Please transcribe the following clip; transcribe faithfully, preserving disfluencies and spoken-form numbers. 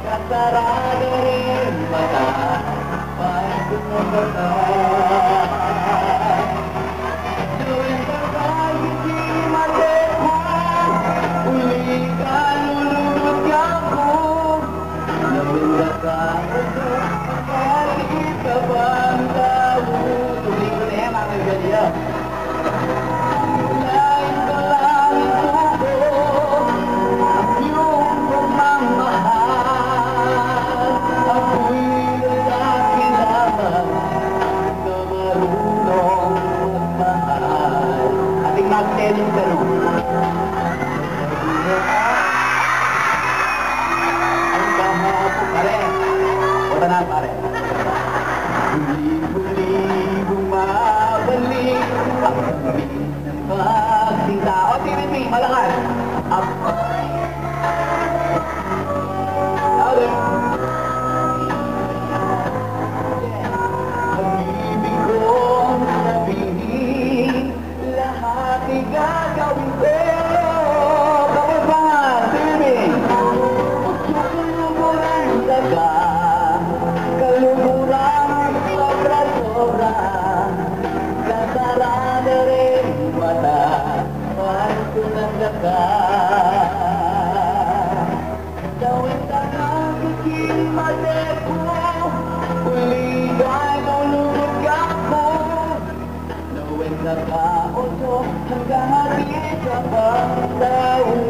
Kasarada ring mata, paisunung ka. Dawin ka kaya di mate ku, uli ka lulunod ka ku. Dawin ka kaya di mate ku, uli ka bang tau. Tuloy ko na yan, mga kaibigan. Lain ka lang ito ko, ang iyong pagmamahal. Ako'y lalaki lamang na marunong magmahal. Ating magtenis ka, no? Ang kahapon, pare. Punta na, pare. Huli-huli bumabalik ang huli ng pagsinta. O, T V P, malakas. Up. Okay. Ang ibig kong sabihin, lahat igagawin ko. Kapag mga swimming, kaluguran ka, kaluguran sobra-sobra. Kasarada ring mata, paisunung ka. Dawin ka kaya di mate ku, uli ka lulunod ka ku. Dawin ka kaya di hanggang hati ka pang tau.